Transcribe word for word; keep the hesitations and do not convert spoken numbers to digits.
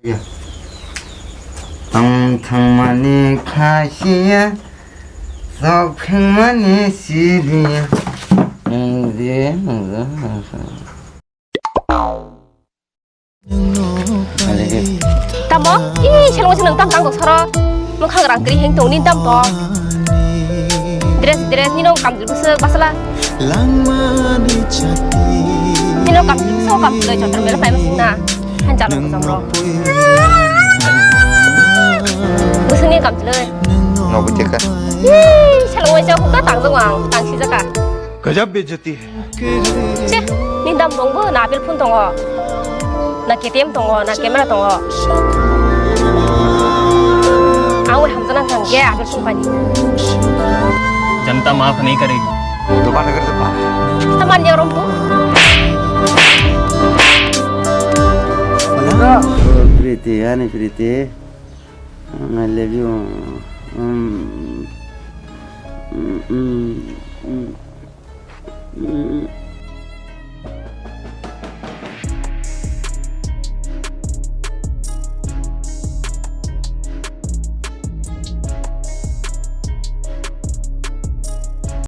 Tong thangmani khasiya, sok phengmani siriya. Nwng je, nwng je, nwng je. Tamo? Ih, selong se nwng tam tang tong soro. Mwkhang rang kri heng tong ni tam to. Dress, dress ni no kam jil bwswk basla. Nino kam so kam le jotor mela pai masna. Han jalo ko jongro. Bwswk ni kam le. Nobo teka. Salo wai jao ta tang jong ang tang si jaka. Gajab bejati hai. Che, ni dam dong bo na apple phone tongo. Na K T M tongo, na camera tongo. Ang oi hamjana thang ge apple phone pani. Janta maaf nahi karegi. Doba nagar doba. Teman yang rompu. Oh, Priti, honey Priti. I love you. Mm. Mm, mm.